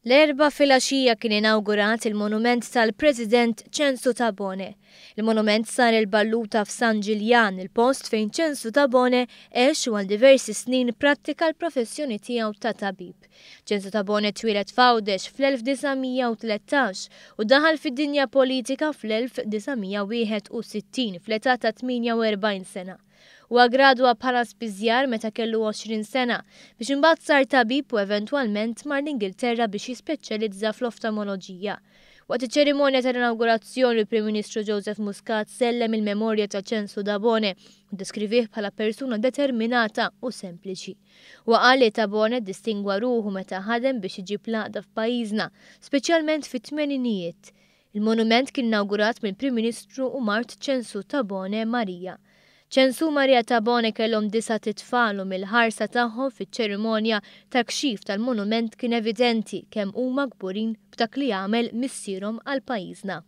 L-Erbgħa filgħaxija kien inawgurat il-monument tal-President Ċensu Tabone. Il-monument sar il-Balluta f'San Ġiljan, il-post fejn Ċensu Tabone għex u għal diversi snin prattika l-professjoni tiegħu ta' tabib. Ċensu Tabone twieled f'Għawdex fl-1913 u daħal fid-dinja politika fl-1961 fl-età ta' 48 sena. Huwa ggradwa bħala spiżjar meta kellu 20 sena, biex imbagħad sar tabib u eventwalment mar l-Ingilterra biex jispeċjalizza fl-oftalmoloġija. Waqt iċ-ċerimonja tal-inawgurazzjoni l-Prim Ministru Joseph Muscat sellem il-memorja ta' Ċensu Tabone u ddeskrivih bħala persuna determinata u sempliċi. Huwa qal li Tabone ddistingwa ruħu meta ħadem biex iġib l-għaqda f'pajjiżna, speċjalment fit-tmeninijiet. Il-monument kien inawgurat mill-Prim Ministru u mart Ċensu Tabone Maria. Ċensu u Maria Tabone kellhom disat itfal u mill-ħarsa tagħhom fiċ-ċerimonja tal-kxif tal-monument kien evidenti kemm huma kburin b'dak li għamel missierhom għal pajjiżna.